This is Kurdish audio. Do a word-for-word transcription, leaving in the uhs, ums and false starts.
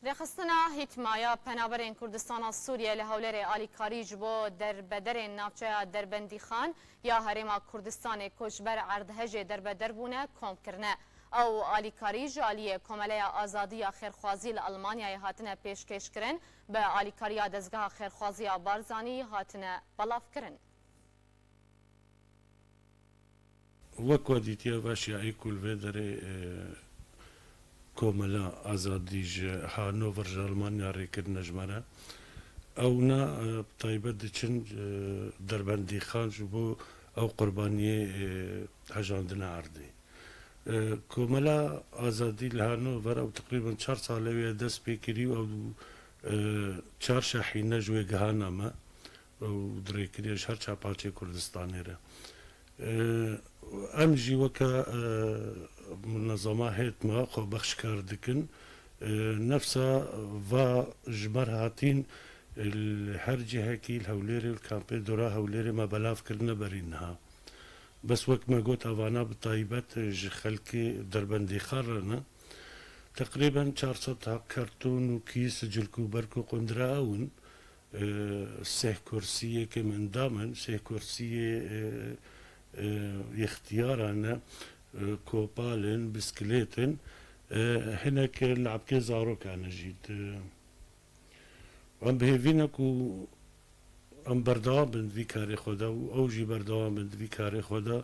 Rêxistina Hîtma ya Penaberên Kurdistana Sûriye li Hewlêrê alîkarî ji bo derbederên navçeya Derbendîxan ya Herêma Kurdistanê ku ji ber erdhejê derbeder bûne kom kirine. Ew alîkarî ji aliyê Komeleya Azadî ya Xêrxwazî li Elmanyayê hatine pêşkêşkirin, bi alîkariya Dezgeha Xêrxwazî ya Barzanî hatine belavkirin. Wek we dîtiye veşiya ê ku li vê derê, e, Komela Azadî ji Hanover ji Almanya rê kirine ji me re. Ew ne, e, bi taybet diçin, e, Derbendîxan ji bo ew qurbaniyê, e, hejandine erdê. E, Komela Azadî li Hanover ew teqrîben çar sal e wê dest pê kirî û ew, e, çar şehîne ji wê gihana me. Ew dirêkiriye ji her çar parçeyê Kurdistanê re. E, em jî weke, e, munezema hêtma xwe bexşkar dikin. E, nefsa va ji me re hatîn, e, li her cihekî, li Hewlêrê, li kampê dora Hewlêrê me belav kirine berî niha. Bes wek me got, evana bi taybet ji xelkê Derbendîxan re ne. Teqrîben çar sed ha karton û kîs, cilk û berk û qundira ew in. E, seh kursiyê ke mendam in, seh kursiyê, e, e, ixtiyara ne, e, kopal in, biskilêt in, e, hinek labkê zarokan e jî. Em bi hêvî ne ku em berdewam bin di vî karê xwe de û ew jî berdewam bin di vî karê xwe de.